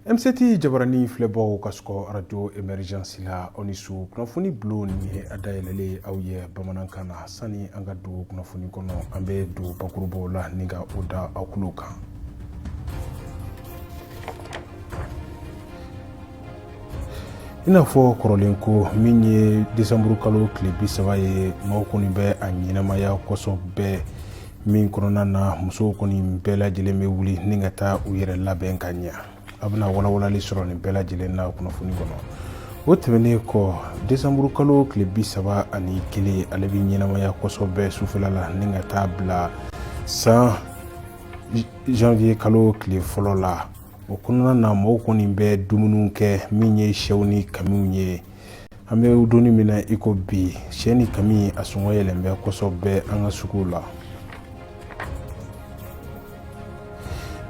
M7 jabarani filɛbaw ka sɔgɔ arajo Emergence la, aw ni su. Kunnafoni bulon nin ye a dayɛlɛlen aw ye bamanankan na. Sani an ka don kunnafoni kɔnɔ, an bɛ don bakurubaw la ni ka o da aw tulo kan. I n'a fɔ kɔrɔlen ko min ye desanburu kalo tile 30 ye, maaw kɔni bɛ a ɲɛnamaya kosɛbɛ, min kɔnɔna na musow kɔni bɛɛ lajɛlen bɛ wuli ni ka taa u yɛrɛ labɛn ka ɲɛ. A bɛna walawalali sɔrɔ nin bɛɛ lajɛlen na kunnafoni kɔnɔ. O tɛmɛnen kɔ, desanburu kalo tile 31, ale bɛ ɲɛnamaya kosɛbɛ sufɛla la ni ka taa bila san janvier kalo tile fɔlɔ la. O kɔnɔna na, mɔgɔw kɔni bɛ dumuniw kɛ min ye sɛw ni kamiw ye. An bɛ donni min na i ko bi, sɛ ni kami a sɔngɔ yɛlɛn bɛ kosɛbɛ an ka suguw la.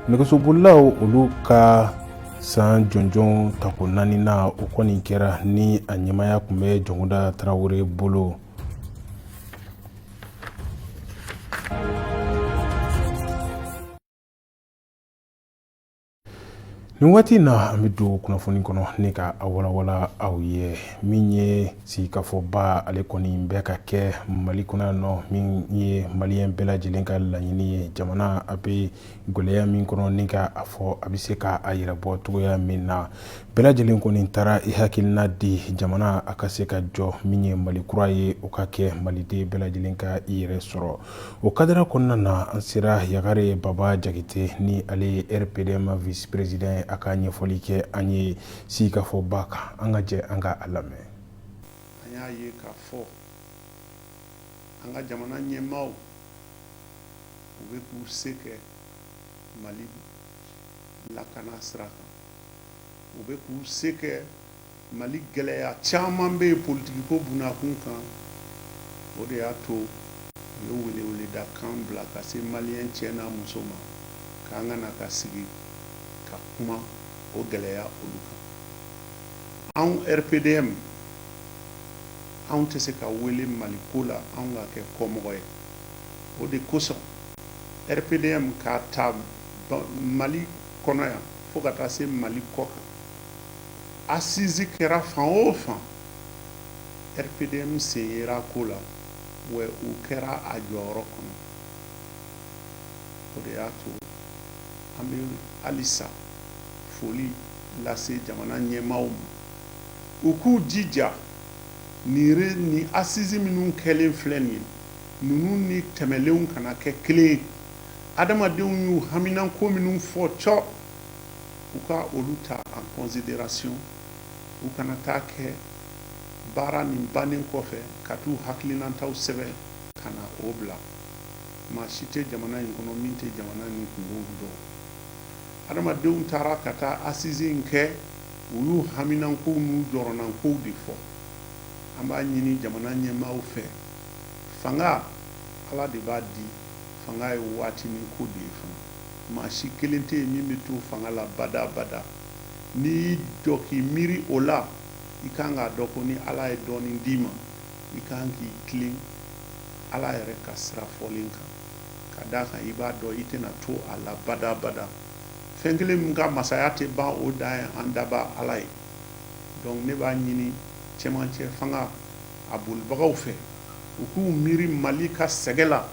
Nɛgɛsobolilaw olu ka san jɔnjɔn tako naaninan, o kɔni kɛra ni a ɲɛmaaya tun bɛ Jɔnkuda Tarawele bolo. Nin waati in na, an bɛ don kunnafoni kɔnɔ ni ka a walawala aw ye. Min ye sigikafɔba, ale kɔni bɛ ka kɛ Mali kɔnɔ yan nɔ, min ye maliyɛn bɛɛ lajɛlen ka laɲini ye. Jamana a bɛ gɛlɛya min kɔnɔ, ni ka a fɔ a bɛ se ka a yɛrɛ bɔ cogoya min na, bɛɛ lajɛlen kɔni taara i hakilina di jamana a ka se ka jɔ. Min ye Mali kura ye, o ka kɛ maliden bɛɛ lajɛlen ka i yɛrɛ sɔrɔ. O kadara kɔnɔna na, an sera Yagare Baba Jakite, ni ale ye RPDM vice président ye, a ka ɲɛfɔli kɛ an ye sigikafɔba kan. An ka jɛ an ka a lamɛn. An y'a ye k'a fɔ an ka jamana ɲɛmaaw, u bɛ k'u se kɛ Mali lakana sira kan, u bɛ k'u se kɛ Mali gɛlɛya caman bɛ yen politikiko bunakun kan. O de y'a to u ye weleweleda kan bila ka se maliyɛn cɛ n'a muso ma, k'an ka na ka sigi ka kuma o gɛlɛya olu kan. Anw RPDM, anw tɛ se ka wele Mali ko la anw ka kɛ kɔmɔgɔ ye. O de kosɔn RPDM k'a ta Mali kɔnɔ yan fo ka taa se Mali kɔ kan, assise kɛra fan o fan, RPDM sen yera ko la wa u kɛra a jɔyɔrɔ kɔnɔ. O de y'a to an bɛ halisa foli lase jamana ɲɛmaaw ma, u k'u jija nin assise minnu kɛlen filɛ nin ye, ninnu ni tɛmɛlenw kana kɛ kelen ye. Adamadenw y'u haminanko minnu fɔ cɔ, u ka olu ta en considération. U kana taa kɛ baara nin bannen kɔfɛ ka t'u hakilinataw sɛbɛn ka na o bila. Maa si tɛ jamana in kɔnɔ min tɛ jamana nin kunkow dɔn. Adamadenw taara ka taa assise in kɛ, u y'u haminankow n'u jɔrɔnankow de fɔ. An b'a ɲini jamana ɲɛmaaw fɛ, fanga, Ala de b'a di, fanga ye waatinin ko de ye fana. Maa si kelen tɛ yen min bɛ to fanga la bada bada. N'i y'i jɔ k'i miiri o la, i kan k'a dɔn ko ni Ala ye dɔɔnin d'i ma, i kan k'i tilen Ala yɛrɛ ka sira fɔlen kan, ka d'a kan i b'a dɔn i tɛna to a la bada bada. Fɛn kelen min ka masaya tɛ ban, o dan ye an dabaa Ala ye. Donc ne b'a ɲini cɛmancɛ fanga a bolibagaw fɛ, u k'u miiri Mali ka sɛgɛn la,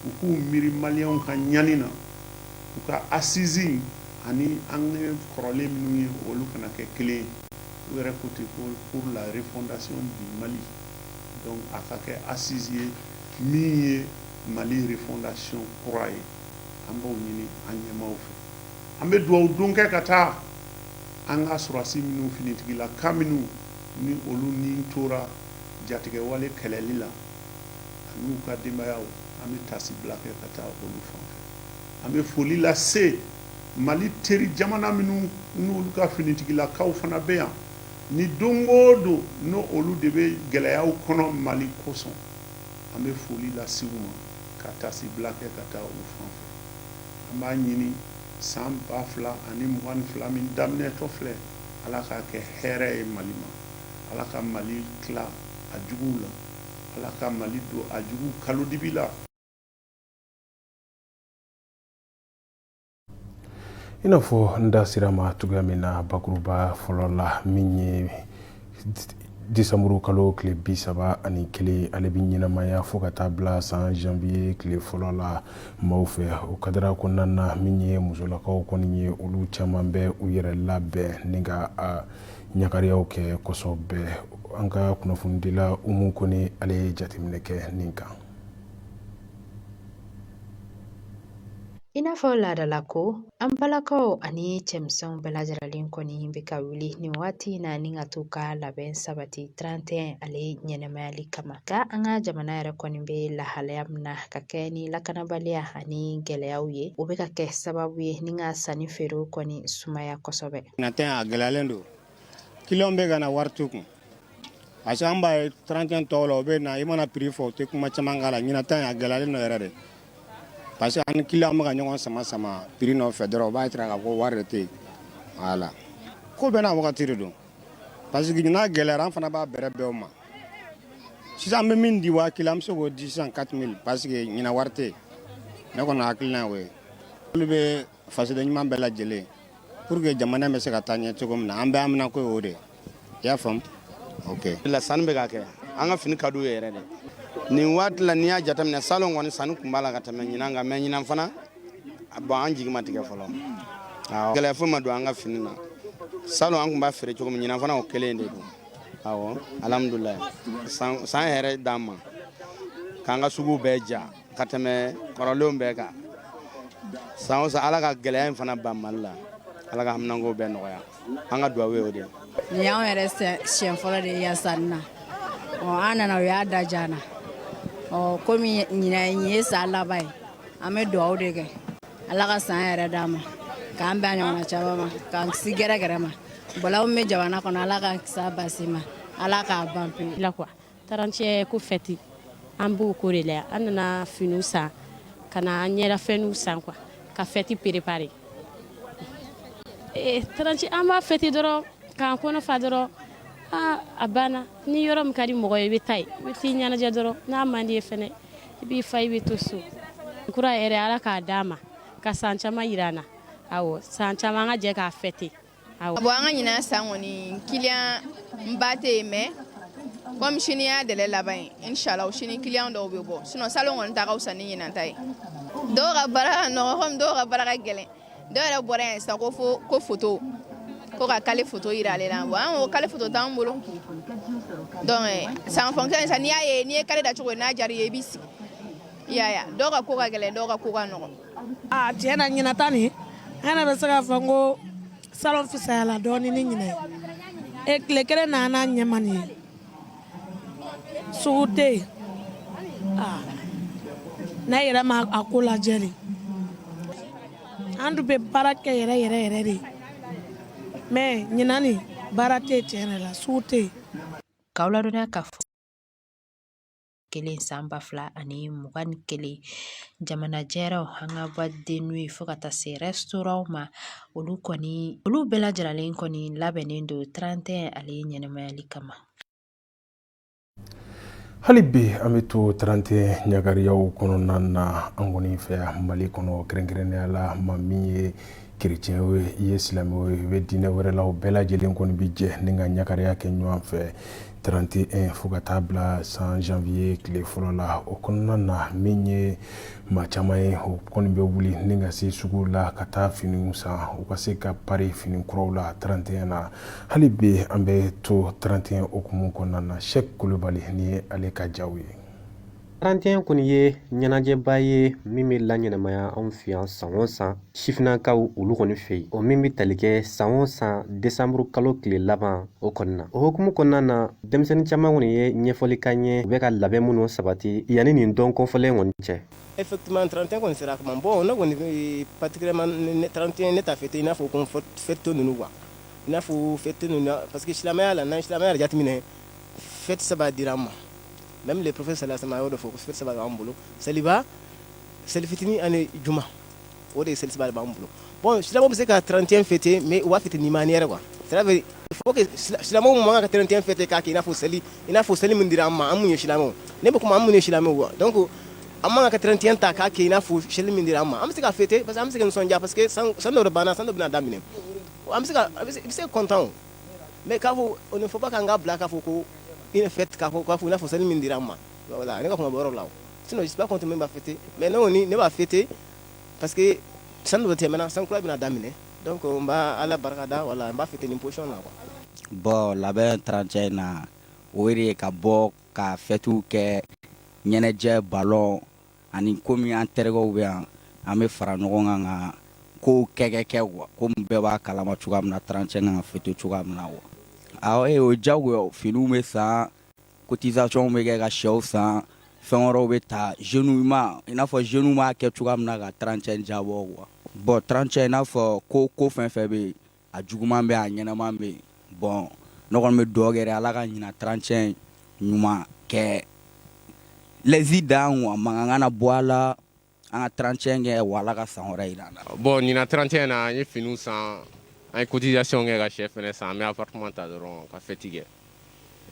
u k'u miiri maliyɛnw ka ɲani na, u ka assise ani an ye kɔrɔlen minnu ye, olu kana kɛ kelen ye. U yɛrɛ ko ten ko pour la refondation du Mali. Donc a ka kɛ assise ye min ye Mali refondation kura ye. An b'o ɲini an ɲɛmaaw fɛ. An bɛ dugawu don kɛ ka taa an ka sɔrɔdasi minnu, finitigilaka minnu ni olu ni tora jatigɛwale kɛlɛli la, an'u ka denbayaw, an bɛ taasibila kɛ ka taa olu fan fɛ. An bɛ foli lase Mali teri jamana minnu n'olu ka finitigilakaw fana bɛ yan ni don o don n'o olu de bɛ gɛlɛyaw kɔnɔ Mali kosɔn, an bɛ foli lase u ma ka taasibila kɛ ka taa u fan fɛ. An b'a ɲini san 2022 min daminɛtɔ filɛ, Ala k'a kɛ hɛrɛ ye Mali ma, Ala ka Mali tila a juguw la, Ala ka Mali don a juguw kalodibi la. I n'a fɔ n da sera ma cogoya min na bakuruba fɔlɔ la, min ye desanburu kalo tile 31, ale bɛ ɲɛnamaya fo ka taa bila san janvier tile fɔlɔ la maaw fɛ. O kadara kɔnɔna na, min ye musolakaw kɔni ye, olu caman bɛ u yɛrɛ labɛn ni ka a ɲagariyaw kɛ kosɛbɛ. An ka kunnafonidila Umu Kone, ale ye jateminɛ kɛ nin kan. I n'a fɔ laadalako, an balakaw ani cɛmisɛnw bɛɛ lajɛlen kɔni bɛ ka wuli nin waati in na ni ka t'u ka labɛn sabati 31 ale ɲɛnɛmayali kama. Nka an ka jamana yɛrɛ kɔni bɛ lahalaya min na ka kɛ ni lakanabaliya ani gɛlɛyaw ye, o bɛ ka kɛ sababu ye ni ka sanni feerew kɔni sumaya kosɛbɛ. Ɲinan a gɛlɛyalen don, client bɛ ka na, wari t'u kun, parce que an b'a ye 31 tɔw la, u bɛ na, i mana prix fɔ, u tɛ kuma caman k'a la. Ɲinan ta in, a gɛlɛyalen don yɛrɛ de, parce que an ni client bɛ ka ɲɔgɔn sama sama prix nɔfɛ dɔrɔn, o b'a jira k'a fɔ wari de tɛ yen. Voilà, ko bɛɛ n'a wagati de don, parce que n'a gɛlɛyara, an fana b'a bɛrɛ bɛn o ma. Sisan an bɛ min di 1000, an bɛ se k'o di sisan 4000, parce que ɲinan wari tɛ yen. Ne kɔni hakilina ye o ye. Olu bɛ fasoden ɲuman bɛɛ lajɛlen pour que jamana bɛ se ka taa ɲɛ cogo min na, an bɛɛ amina ko ye o de ye. I y'a faamu? Ok. La sanni bɛ ka kɛ, an ka fini ka d'u ye yɛrɛ de. Nin waati la, n'i y'a jateminɛ, salon kɔni sanni tun b'a la ka tɛmɛ ɲinan kan, mais ɲinan fana, bon, an jigi ma tigɛ fɔlɔ. Awɔ, gɛlɛya foyi ma don an ka fini na. Salon an tun b'a feere cogo min, ɲinan fana o kelen de don. Awɔ, alhamdulilayi. San san hɛrɛ d'an ma k'an ka suguw bɛɛ ja ka tɛmɛ kɔrɔlenw bɛɛ kan. San o san, Ala ka gɛlɛya in fana ban Mali la, Ala ka haminankow bɛɛ nɔgɔya. An ka duwawu ye o de ye. Nin y'anw yɛrɛ siɲɛ fɔlɔ de ye yan sanni na. Ɔ, an nana, o y'a da diya an na. Ɔ, komi ɲinan nin ye san laban ye, an bɛ dugawu de kɛ, Ala ka san yɛrɛ d'an ma, k'an bɛn a ɲɔgɔnna caman ma, k'an kisi gɛrɛgɛrɛ ma, balawu min bɛ jamana kɔnɔ, Ala k'an kisi a basi ma, Ala k'a ban pewu. La quoi, 31 ko fête, an b'o ko de la. An nana finiw san ka na an ɲɛdafɛnw san quoi, ka fête préparer. 31, an b'a fête dɔrɔn k'an kɔnɔ fa dɔrɔn. Aa, a banna. Ni yɔrɔ min ka di mɔgɔ ye, i bɛ taa yen, i bɛ t'i ɲɛnajɛ dɔrɔn. N'a man di ye fɛnɛ, i b'i fa, i bɛ to so. Kura yɛrɛ, Ala k'a d'an ma ka san caman yira an na. Awɔ, san caman, an ka jɛ k'a fête, awɔ. Bon, an ka ɲinan san kɔni, client ba tɛ yen, mais comme sini y'a délai laban ye, inchallah sini client dɔw bɛ bɔ. Sinon salon kɔni ta ka fisa ni ɲinan ta ye. Dɔw ka baara ka nɔgɔn, comme dɔw ka baara ka gɛlɛn. Dɔw yɛrɛ bɔra yen sisan ko fo ko photo, ko ka kale photo yira ale la. Bon, an ko kale photo t'an bolo. Donc c'est en fonction de ça. N'i y'a ye, n'i ye kale da cogo ye, n'a diyara i ye, i b'i sigi. I y'a ye, dɔw ka ko ka gɛlɛn, dɔw ka ko ka nɔgɔn. A tiɲɛ na, ɲinan ta nin, an yɛrɛ bɛ se k'a fɔ n ko salon fisayala dɔɔni ni ɲinan ye. E tile kelen na n'a ɲɛma nin ye, sugu tɛ yen. Aa, ne yɛrɛ ma a ko lajɛ de. An dun bɛ baara kɛ yɛrɛ yɛrɛ yɛrɛ de, mais ɲinan nin, baara tɛ yen, tiɲɛ yɛrɛ la, sugu tɛ yen. K'aw ladɔnniya k'a fɔ kelen san 2021, jamanajɛyɔrɔ, an ka boîte de nuit, fo ka taa se restaurant ma, olu kɔni, olu bɛɛ lajɛlen kɔni labɛnnen don 31 ale ɲɛnɛmayali kama. Hali bi an bɛ to 31 ɲagariyaw kɔnɔna na an kɔni fɛ yan Mali kɔnɔ, kɛrɛnkɛrɛnnenya la maa min ye kerecɛn ye, i ye silamɛ ye, i bɛ diinɛ wɛrɛ la, o bɛɛ lajɛlen kɔni bɛ jɛ ni ka ɲagariya kɛ ɲɔgɔn fɛ 31 fo ka taa bila san janvier tile fɔlɔ la. O kɔnɔna na, min ye maa caman ye, o kɔni bɛ wuli ni ka se sugu la ka taa finiw san, u ka se ka pari fini kuraw la 31 na. Hali bi an bɛ to 31 hukumu kɔnɔna na. Sɛk Kulubali ni ye ale ka jaw ye. 31 kɔni ye ɲɛnajɛba ye min bɛ laɲɛnamaya anw fɛ yan san o san, sifinnakaw olu kɔni fɛ yen, o min bɛ tali kɛ san o san desanburu kalo tile laban o kɔni na. O hukumu kɔnɔna na, denmisɛnnin caman kɔni ye ɲɛfɔli k'an ye, u bɛ ka labɛn minnu sabati yanni nin don kofɔlen kɔni cɛ. Effectivement, 31 kɔni sera kuma. Bon, ne kɔni, particulièrement 31, ne t'a fêté i n'a fɔ ko fête ninnu quoi, i n'a fɔ fête ninnu, parce que silamɛya la, n'an ye silamɛya yɛrɛ jateminɛ, fête saba dira an ma. Même le prophète sallallahu alaihi wasallam a y'o de fɔ ko fête saba b'an bolo: seliba, seli fitinin ani juma. O de ye seli saba de b'an bolo. Bon, silamɛw bɛ se ka 31 fêter, mais u b'a fêter ni manière quoi. C'est à dire, il faut que silamɛw man kan ka 31 fêter k'a kɛ i n'a fɔ seli, i n'a fɔ seli min dira an ma, an mun ye silamɛw. Ne bɛ kuma an mun ye silamɛw quoi. Donc An man ka 31 ta k'a kɛ i n'a fɔ seli min dira an ma. An bɛ se ka fêter parce que an bɛ se ka nisɔndiya parce que san dɔ de banna, san dɔ bɛna daminɛ. An bɛ se ka, i bɛ se ka content o. Mais k'a fɔ il ne faut pas k'an ka bila k'a fɔ ko une fête, k'a fɔ i n'a fɔ seli min dira an ma. Voilà, ne ka kuma bɔ yɔrɔ la o. Sinon je suis pas contre, min b'a fêter, mais ne kɔni ne b'a fêter parce que san dɔ tɛmɛna, san kura bɛna daminɛ. Donc n b'a Ala barika da, voilà, n b'a fêter nin position na quoi. Bon, labɛn 31 na, o de ye ka bɔ ka fêtew kɛ, ɲɛnajɛ, ballon ani komi an terikɛw bɛ yan, an bɛ fara ɲɔgɔn kan ka kow kɛ kɛ quoi, komi bɛɛ b'a kalama cogoya min na 31 kan ka fêter cogoya min na quoi. Awɔ, o ye diyagoya, finiw bɛ san, cotisation bɛ kɛ ka sɛw san, fɛn wɛrɛw bɛ ta, jeunes ma i n'a fɔ jeunes b'a kɛ cogoya min na ka 31 diyabɔ quoi. Bon, 31, i n'a fɔ ko fɛn fɛn bɛ yen, a juguman bɛ yen, a ɲɛnama bɛ yen. Bon, ne kɔni bɛ dugawu kɛ de, Ala ka ɲina 31 ɲuman kɛ lɛsi dan quoi, mankan kana bɔ a la, an ka 31 kɛ wa, Ala ka san wɛrɛ yira an na. Bon, ɲina 31 na, an ye finiw san, an ye cotisation kɛ ka sɛ fɛnɛ san, an bɛ appartement ta dɔrɔn ka fête kɛ.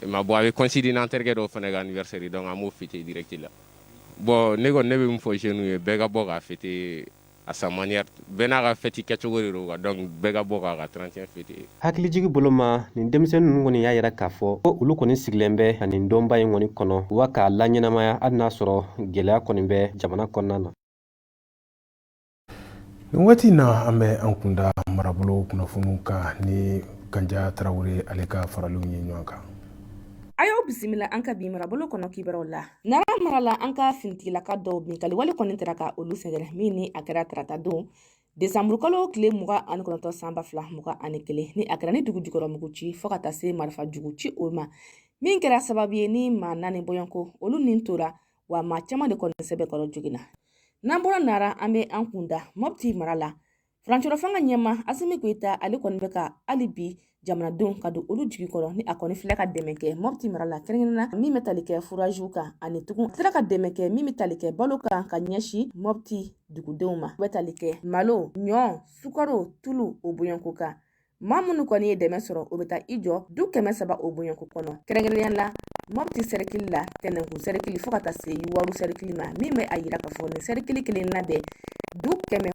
Mais bon, a bɛ coïncider n'an terikɛ dɔw fɛnɛ ka anniversaire, donc an b'o fêter direct la. Bon, ne kɔni, ne bɛ min fɔ jeunes ye, bɛɛ ka bɔ k'a fêter à sa manière, bɛɛ n'a ka fête kɛcogo de don quoi, donc bɛɛ ka bɔ k'a ka 31 fêter. Hakilijigi bolo ma, nin denmisɛnnin ninnu kɔni y'a yira k'a fɔ ko olu kɔni sigilen bɛ ka nin donba in kɔni kɔnɔ wa k'a laɲɛnamaya, hali n'a sɔrɔ gɛlɛya kɔni bɛ jamana kɔnɔna na. Nin waati in na, an bɛ an kunda marabolo kunnafoniw kan ni Kanja Tarawele ale ka faraliw ye ɲɔgɔn kan. A y'aw bisimila an ka bi marabolo kɔnɔ kibaruyaw la. Nara mara la, an ka finitigilaka dɔw binkali wale kɔni tara ka olu sɛgɛrɛ, min ni a kɛra tarata don desanburukalo tile 29 san 2021, ni a kɛra ni dugu jukɔrɔ mugu ci fɔɔ ka taa se marifa jugu ci o ma, min kɛra sababu ye ni maa 4 bɔɲɔgɔnko olu nin tora wa, maa caman de kɔni sɛbɛkɔrɔ joginna. N'an bɔra Nara, an bɛ an kunda Mɔpti mara la. Furancɛrɔ fanga ɲɛma Asimi Goyita, ale kɔni bɛ ka hali bi jamanadenw ka don olu jigi kɔrɔ, ni a kɔni filɛ ka dɛmɛ kɛ Mɔpti mara la, kɛrɛnkɛrɛnnenya min bɛ tali kɛ furajiw kan, ani tugun sera ka dɛmɛ kɛ min bɛ tali kɛ balo kan ka ɲɛsin Mɔpti dugudenw ma, bɛ tali kɛ malo, ɲɔ, sukaro, tulu o bɔɲɔgɔnko kan. Maa minnu kɔni ye dɛmɛ sɔrɔ, o bɛ taa i jɔ du 300 o bɔɲɔgɔnko kɔnɔ, kɛrɛnkɛrɛnnenya la Mɔpti sɛrikili la, Tɛnɛnkun sɛrikili fo ka taa se Yuwaru sɛrikili ma, min bɛ a yira k'a fɔ nin sɛrikili kelen na bɛɛ du 100.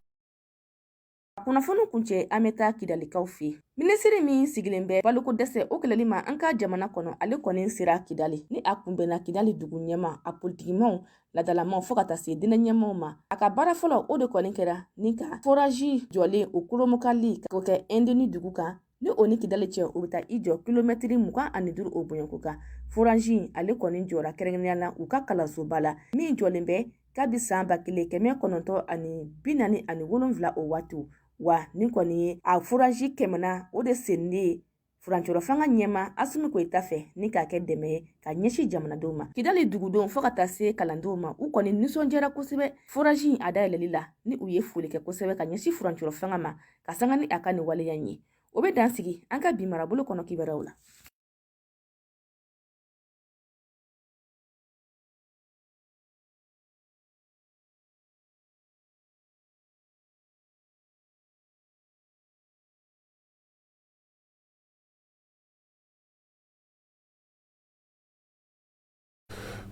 Kunnafoni kuncɛ, an bɛ taa Kidalikaw fɛ yen. Minisiri min sigilen bɛ baloko dɛsɛ o kɛlɛli ma an ka jamana kɔnɔ, ale kɔni sera Kidali, ni a kunbɛnna Kidali dugu ɲɛma, a politikimaw, ladalamaw fo ka taa se diinɛ ɲɛmaw ma. A ka baara fɔlɔ, o de kɔni kɛra ni ka foraji jɔlen o kuromokali k'o kɛ Indeni dugu kan, ni o ni Kidali cɛ, o bɛ taa i jɔ kilomɛtiri 25 o bɔɲɔgɔnko kan. Foraji ale kɔni jɔra kɛrɛnkɛrɛnnenya la u ka kalansoba la, min jɔlen bɛ kabi san 1947 o waatiw wa. Nin kɔni ye a foraji kɛmɛna o de sennen ye furancɛrɔ fanga ɲɛma Asimi Goyita fɛ, ni k'a kɛ dɛmɛ ye ka ɲɛsin jamanadenw ma. Kidali dugudenw fo ka taa se kalandenw ma, u kɔni nisɔndiyara kosɛbɛ foraji in a dayɛlɛli la, ni u ye foli kɛ kosɛbɛ ka ɲɛsin furancɛrɔ fanga ma ka sanga ni a ka nin waleya in ye. O bɛ dan sigi an ka bi marabolo kɔnɔ kibaruyaw la.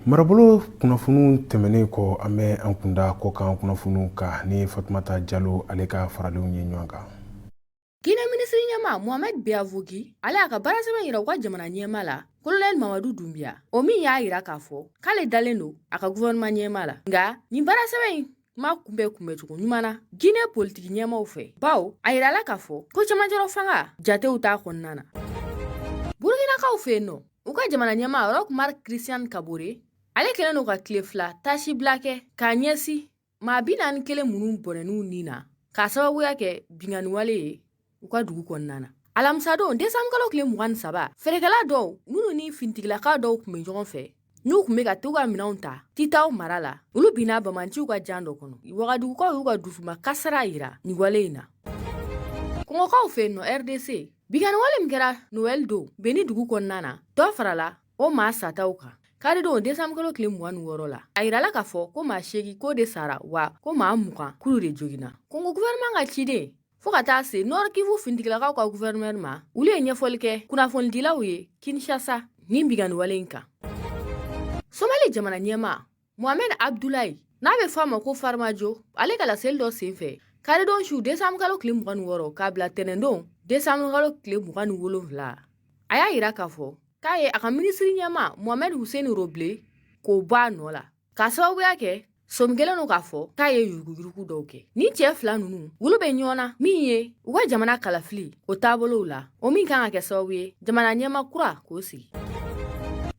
Marabolo kunnafoniw tɛmɛnen kɔ, an bɛ an kunda kɔkan kunnafoniw kan ni Fatumata Jalo ale ka faralenw ye ɲɔgɔn kan. Guinée minisiri ɲɛma Mohamed Beavogui, ale y'a ka baarasɛbɛn yira u ka jamana ɲɛma la, Colonel Mamadu Doumbia, o min y'a yira k'a fɔ k'ale dalen don a ka gouvernement ɲɛma la. Nka nin baarasɛbɛn in ma kunbɛn kunbɛncogo ɲuman na Guinée politiki ɲɛmaw fɛ, bawo a yirala k'a fɔ ko cɛmancɛrɔ fanga jatew t'a kɔnɔna na. Burkinakaw fɛ yen nɔ, u ka jamana ɲɛma Roch Marc Christian Kabore, ale kɛlen don ka tile 2 taasibila kɛ k'a ɲɛsin maa 41 minnu bɔnɛn'u ni na k'a sababuya kɛ binkanniwale ye u ka dugu kɔnɔna na alamisadon desanburu kalo tile 23. Feerekɛla dɔw minnu ni finitigilaka dɔw tun bɛ ɲɔgɔn fɛ, n'u tun bɛ ka t'u ka minɛnw ta Titaw mara la, olu binna bamanciw ka jan dɔ kɔnɔ. Wagadugukaw y'u ka dusuma kasara yira nin wale in na. Kɔngɔkaw fɛ yen nɔ, RDC, binkanniwale min kɛra Noɛl don Beni dugu kɔnɔna na, dɔ farala o maa sataw kan karidon desanburu kalo tile 26 la. A yirala k'a fɔ ko maa 8 ko de sara wa ko maa 20 k'olu de joginna. Kongo gouvernement ka ciden fo ka taa se Nord Kivu finitigilakaw ka gouverneur ma, olu ye ɲɛfɔli kɛ kunnafonidilaw ye Kinshasa nin binkanniwale in kan. Somali jamana ɲɛmaa Mohamed Abdullahi n'a bɛ fɔ a ma ko Farmajo, ale ka laseli dɔ senfɛ karidon su desanburu kalo tile 26 k'a bila tɛnɛndon desanburu kalo tile 27, a y'a yira k'a fɔ k'a ye a ka minisiri ɲɛmaa Mohamed Hussein Roble k'o bɔ a nɔ la, k'a sababuya kɛ sɔmi kɛlen don k'a fɔ k'a ye yuruguyurugu dɔw kɛ. Ni cɛ fila ninnu olu bɛ ɲɔgɔn na min ye u ka jamana kalafili o taabolow la, o min kan ka kɛ sababu ye jamana ɲɛmaa kura k'o sigi.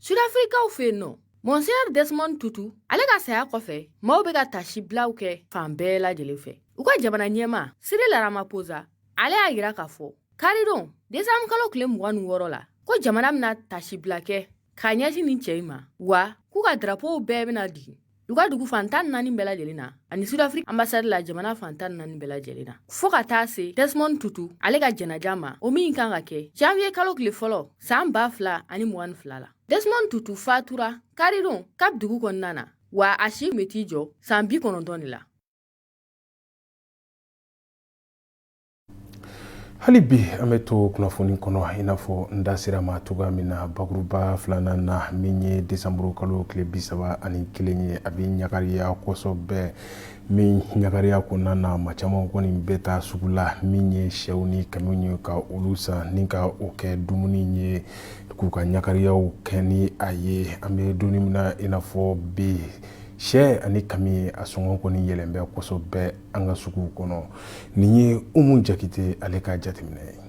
Sudafirikaw fɛ yen nɔ, Monseigneur Desmond Tutu ale ka saya kɔfɛ, maaw bɛ ka taasibilaw kɛ fan bɛɛ lajɛlen fɛ. U ka jamana ɲɛmaa Cyril Ramaphosa ale y'a yira k'a fɔ karidon desanburu kalo tile 26 la ko jamana bɛna taasibila kɛ k'a ɲɛsin nin cɛ in ma, wa k'u ka drapeau bɛɛ bɛna jigin u ka dugu fan 14 bɛɛ lajɛlen na ani Sudafiriki ambassade la jamana fan 14 bɛɛ lajɛlen na, fo ka taa se Desmond Tutu ale ka janaja ma, o min kan ka kɛ janvier kalo tile fɔlɔ san 2022 la. Desmond Tutu fatura karidon Cap dugu kɔnɔna na, wa a si tun bɛ t'i jɔ san 90 de la. Hali bi an bɛ to kunnafoni kɔnɔ, i n'a fɔ n da sera ma cogoya min na bakuruba filanan na, min ye desanburu kalo tile 31 ye, a bɛ ɲagariya kosɛbɛ. Min ɲagariya kɔnɔna na, maa caman kɔni bɛ taa sugu la, min ye sɛw ni kamiw ye, ka olu san ni ka o kɛ dumuni ye, k'u ka ɲagariyaw kɛ ni a ye. An bɛ don min na i n'a fɔ bi, sɛ ani kami a sɔngɔ kɔni yɛlɛn bɛ kosɛbɛ an ka suguw kɔnɔ. Nin ye Umu Jakite ale ka jateminɛ ye.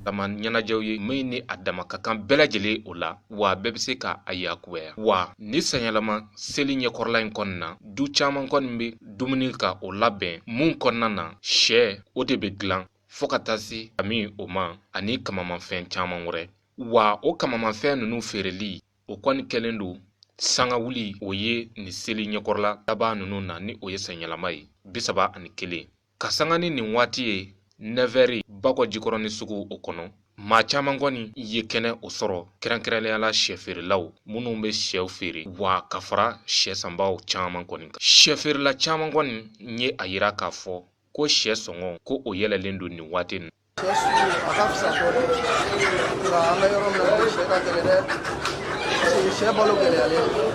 Dama ɲɛnajɛw ye min ni a dama ka kan bɛɛ lajɛlen o la, wa bɛɛ bɛ se ka a yakubaya. Wa ni sanyɛlɛma seli ɲɛkɔrɔla in kɔni na, du caman kɔni bɛ dumuni ka o labɛn mun kɔnɔna na, sɛ o de bɛ dilan fo ka taa se kami o ma ani kamamafɛn caman wɛrɛ. Wa o kamamafɛn ninnu feereli o kɔni kɛlen don sanga wuli o ye nin seli ɲɛkɔrɔla laban ninnu na, ni o ye sanyɛlɛma ye 31 ka sanga ni nin waati ye nɛvɛri Bakɔ Jikɔrɔni sugu o kɔnɔ. Maa caman kɔni ye kɛnɛ o sɔrɔ, kɛrɛnkɛrɛnnenya la sɛ feerelaw minnu bɛ sɛw feere, wa ka fara sɛ sanbaaw caman kɔni kan. Sɛ feerela caman kɔni ye a yira k'a fɔ ko sɛ sɔngɔ ko o yɛlɛlen don nin waati ninnu. Sɛ sugu a ka fisa dɔɔnin, nka an bɛ yɔrɔ min na bi, sɛ ka gɛlɛn dɛ, parce que sɛ balo gɛlɛyalen don.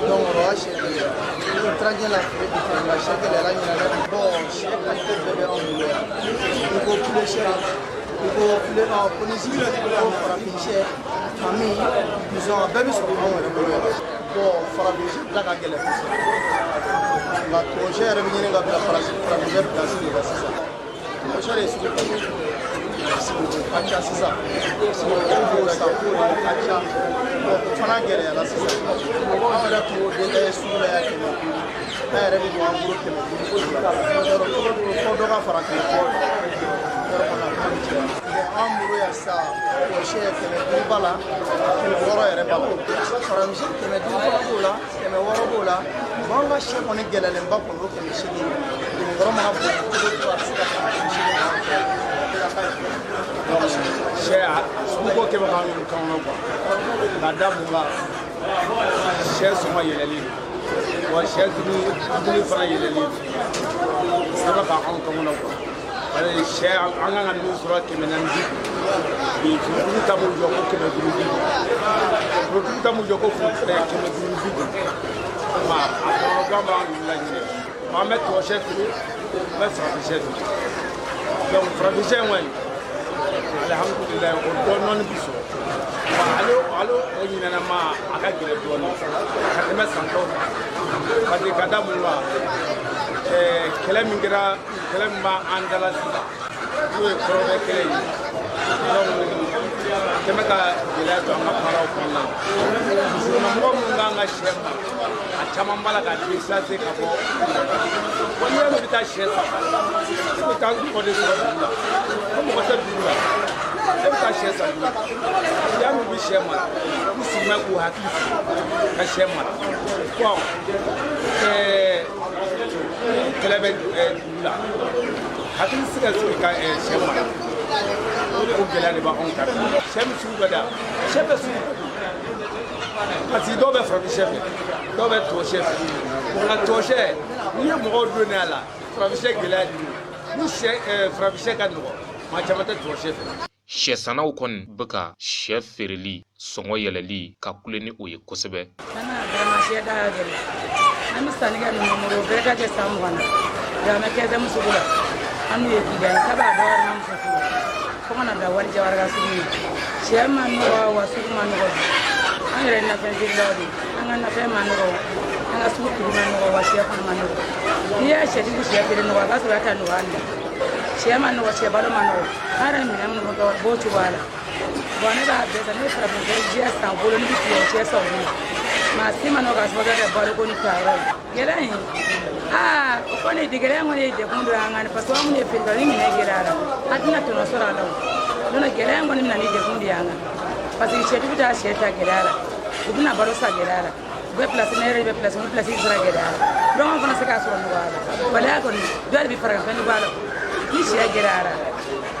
Donc o ka sɛ gɛlɛya ni 31 la feere bi fɛ, nka sɛ gɛlɛyara ɲinan dɛ. Bon, sɛ qualité bɛɛ bɛ anw bolo yan. I ko poulet sɛ, i ko poulet polisi, i ko farafin sɛ, kami, bison, a bɛɛ bɛ sɔrɔ anw yɛrɛ bolo yan. Bon, farafin sɛ da ka gɛlɛn kosɛbɛ, nka tubabu sɛ yɛrɛ bɛ ɲini ka bila farafin sɛ place de la sisan. Tubabu sɛ de sugu ka di, ka ca sisan, b'o san k'o de ka ca. Bon, o fana gɛlɛyara sisan. Anw yɛrɛ tun b'o détaillé sugu la yan 500, an yɛrɛ bɛ don an bolo 500 la. Yɔrɔ fo dɔ ka fara 100 kan, yɔrɔ kɔni a kuma bɛ caya. Bon, an bolo yan sisan, tubabu sɛ 500 b'a la, 600 yɛrɛ b'a la, farafin sɛ 500 fana b'o la, 600 b'o la. Bon, an ka sɛ kɔni gɛlɛyalenba kɔni o 800. Dugunkɔrɔ mana bonya cogo o cogo, a bɛ se ka tɛmɛ 800 kan. Sɛ a sugu ko kɛ bɛ k'an kan kɔnɔ quoi, ka da mun kan, sɛ sɔngɔ yɛlɛlen don, wa sɛ dumuni fana yɛlɛlen don, o bɛ ka anw kan kɔnɔ quoi. Parce que sɛ, an kan ka min sɔrɔ 450 bi, forotigi ta b'o jɔ ko 550, forotigi ta b'o jɔ ko 550. Ma a kɔnɔgan b'an laɲinɛ. An bɛ tubabu sɛ feere, an bɛ farafin sɛ feere. Donc farafin sɛ in kɔni, alihamudulilayi, o dɔɔni bi sɔrɔ wa. Ale o ɲinɛnama a ka gɛlɛn dɔɔni ka tɛmɛ san tɔw kan, parce que ka da mun kan, kɛlɛ min kɛra, kɛlɛ min b'an da la sisan, n'o ye kɔrɔbɛ kɛlɛ ye. Donc kɛmɛ ka gɛlɛya don an ka baaraw kɔnɔna na. Musomanmɔgɔ minnu k'an ka sɛ mara, a caman b'a la ka déplacer ka bɔ. Ko n'i y'a mɛn i bɛ taa sɛ san, i bɛ taa mɔgɔ de sɔrɔ dugu la, ko mɔgɔ tɛ dugu la, e bɛ taa sɛ san dugu la. Y'a mɛn u bɛ sɛ mara, u sigi bɛ k'u hakili sigi ka sɛ mara. Bon, kɛlɛ bɛ dugu la, hakili tɛ se ka sigi ka sɛ mara. O gɛlɛya de b'anw kan. Sɛ min sugu ka da, sɛ bɛ sugu ka di, parce que dɔw bɛ farafin sɛ fɛ, dɔw bɛ tubabu sɛ fɛ. Nka tubabu sɛ, n'i ye mɔgɔw don a la, farafin sɛ gɛlɛya de don. Ni sɛ farafin sɛ ka nɔgɔn, maa caman tɛ tubabu sɛ fɛ. Sɛsannaw kɔni bɛ ka sɛ feereli sɔngɔ yɛlɛli ka kule ni o ye kosɛbɛ. Vraiment, sɛ da ka gɛlɛn. An bɛ sanni kɛ ninnu bolo, bɛɛ ka kɛ san 20 na. An bɛ 15 sugu la, an n'u ye kiliyan ye kab'a dɔgɔyara muso furu fo ka na bila wali jawara ka sugu in. Sɛ ma nɔgɔ wa sugu ma nɔgɔ bi. An yɛrɛ ye nafɛn feerelaw de ye, an ka nafɛn ma nɔgɔ, an ka sugu prix ma nɔgɔ wa sɛ fana ma nɔgɔ. N'i y'a sɛtigi sɛ feere nɔgɔ, a b'a sɔrɔ a ta nɔgɔya la. Sɛ ma nɔgɔ, sɛ balo ma nɔgɔ, an yɛrɛ minɛn minnu kɛ b'o cogoya la. Bon, ne b'a bɛɛ san, ne bɛ farafin jɛ san u bolo, ne bɛ tubabu sɛ san u bolo. Maa si ma nɔgɔ k'a sababu kɛ baloko ni tayɔrɔ ye. Gɛlɛya in, aa, o kɔni gɛlɛya in kɔni ye degun dɔ y'an kan, parce que an minnu ye feerekɛlaw, ni minɛn gɛlɛyara, an tɛna tɔnɔ sɔrɔ a la. O non, gɛlɛya in kɔni bɛna ni degun de y'an kan, parce que sɛtigiw bɛ taa sɛ ta gɛlɛya la, u bɛna balo san gɛlɛya la, u bɛ place, ne yɛrɛ bɛ place, u bɛ place sara gɛlɛya la, donc an fana se k'a sɔrɔ nɔgɔya la. Waleya kɔni dɔ de bɛ fara fɛn bɔ a la. Ni sɛ gɛlɛyara,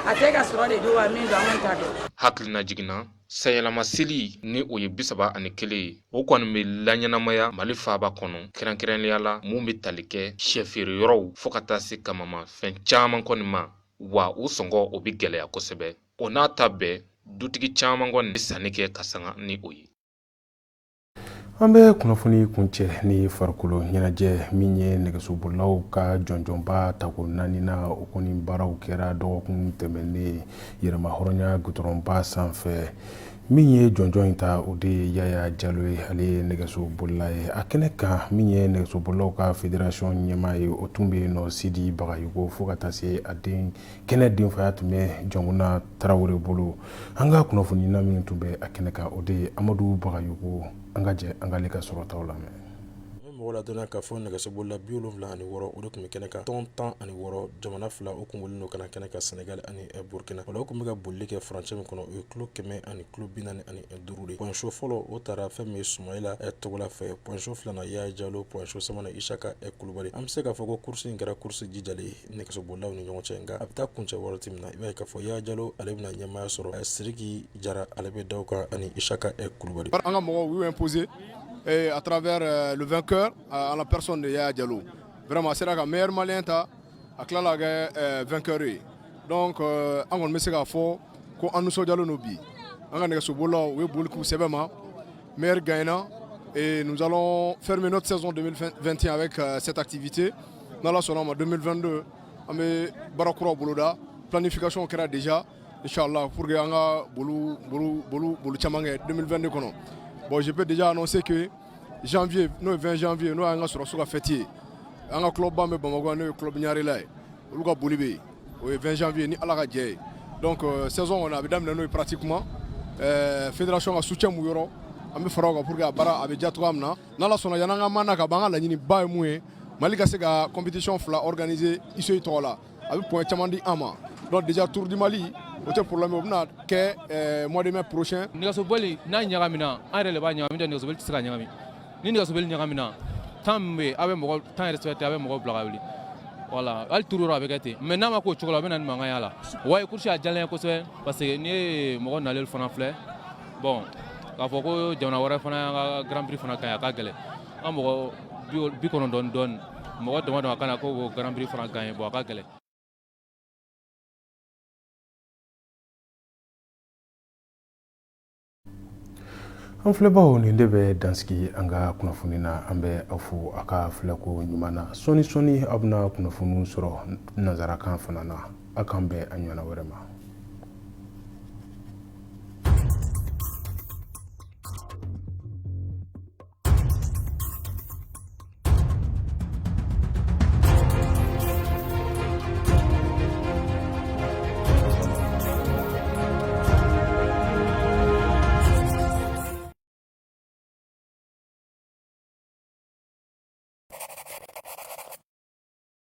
a tɛ ka sɔrɔ de don wa min don, an kɔni t'a dɔn. Hakilina jiginna sanyɛlɛma seli ni o ye 31 ye, o kɔni bɛ laɲɛnamaya Mali faaba kɔnɔ, kɛrɛnkɛrɛnnenya la mun bɛ tali kɛ sɛfeereyɔrɔw fo ka taa se kamamafɛn caman kɔni ma, wa u sɔngɔ o bɛ gɛlɛya kosɛbɛ. O n'a ta bɛɛ, dutigi caman kɔni bɛ sanni kɛ ka sanga ni o ye. An bɛ kunnafoni kuncɛ ni farikolo ɲɛnajɛ min ye nɛgɛsobolilaw ka jɔnjɔnba tako naaninan, o kɔni baaraw kɛra dɔgɔkun tɛmɛnen yɛrɛma hɔrɔnya gudɔrɔnba sanfɛ. Min ye jɔnjɔn in ta, o de ye Yaya Jalo ye, ale ye nɛgɛsobolila ye. A kɛnɛ kan, min ye nɛgɛsobolilaw ka fédération ɲɛmaa ye, o tun bɛ yen nɔ, Sidi Bagayogo, fo ka taa se a den kɛnɛ denfaya tun bɛ Jɔnkuna Tarawele bolo. An ka kunnafonina min tun bɛ a kɛnɛ kan, o de ye Amadu Bagayogo. An ka jɛ an k'ale ka sɔrɔtaw lamɛn. An bɛ mɔgɔw ladɔnniya k'a fɔ nɛgɛsobolila 76, o de tun bɛ kɛnɛ kan. Tɔn 16, jamana fila, o kun wele don ka na kɛnɛ kan, Senegal ani Burkina. O la, u tun bɛ ka bolili kɛ furancɛ min kɔnɔ, o ye kilo 100 ani kilo 45 de. Point chaud fɔlɔ, o taara fɛn min ye Sumayila Togola fɛ. Point chaud filanan, Yaya Jalo. Point chaud sabanan, Isaka Kulubali. An bɛ se k'a fɔ ko course in kɛra course jijalen ye nɛgɛsobolilaw ni ɲɔgɔn cɛ, nka a bɛ taa kuncɛ waati min na, i b'a ye k'a fɔ Yaya Jalo, ale bɛna ɲɛmaaya sɔrɔ, Siriki Jara, ale bɛ da o kan, ani Isaka Kulubali. An ka mɔgɔw y'u imposer à travers le vainqueur en la personne de Yaya Jalo. Vraiment, a sera ka meilleur malien ta, a tilala ka kɛ vainqueur ye. Donc an kɔni bɛ se k'a fɔ ko an nisɔndiyalen don bi. An ka nɛgɛsobolilaw, u ye boli k'u sɛbɛ ma, meilleur gagnant, et nous allons fermer notre saison 2021 avec cette activité. N'Ala sɔnna ma, 2022, an bɛ baara kuraw boloda. Planification kɛra déjà, inchallah, pour que an ka boli boli boli boli caman kɛ 2022 kɔnɔ. Bon, je peux déjà annoncer que janvier, n'o ye 20 janvier, n'o y'an ka sɔrɔsiw ka fête ye, an ka club ba bɛ Bamakɔ, n'o ye club Ɲarela ye, olu ka boli bɛ yen, o ye 20 janvier, ni Ala ka jɛ ye. Donc saison kɔni, a bɛ daminɛ n'o ye pratiquement. Fédération ka soutien b'u yɔrɔ, an bɛ fara o kan pour que a baara a bɛ diya cogoya min na. N'Ala sɔnna, yan'an ka mandat ka ban, an ka laɲiniba ye mun ye? Mali ka se ka compétition fila organiser UCI tɔgɔ la, a bɛ point caman di an ma. Donc déjà, Tour du Mali, o tɛ problème, o bɛna kɛ mois de mai prochain. Nɛgɛsoboli n'a ɲagamina, an yɛrɛ de b'a ɲagami tɛ. Nɛgɛsoboli tɛ se ka ɲagami. Ni nɛgɛsoboli ɲagamina, temps min bɛ yen, a bɛ mɔgɔ temps respecté, a bɛ mɔgɔ bila ka wuli. Voilà, hali tour yɔrɔ a bɛ kɛ ten, mais n'a ma k'o cogo la, a bɛ na ni mankan y'a la. Wa course a diyalen ye kosɛbɛ, parce que n'i ye mɔgɔ nalen fana filɛ, bon, k'a fɔ ko jamana wɛrɛ fana y'an ka Grand Prix fana gagné, a ka gɛlɛn. An mɔgɔ 90 dɔɔni, mɔgɔ dama dama ka na ko k'o Grand Prix fana gagné, bon, a ka gɛlɛn. An filɛbaw, nin de bɛ dansigi an ka kunnafoni na. An bɛ aw fo a ka filɛko ɲuman na. Sɔɔni sɔɔni, aw bɛna kunnafoniw sɔrɔ nanzarakan fana na. Aw k'an bɛn a ɲɔgɔnna wɛrɛ ma.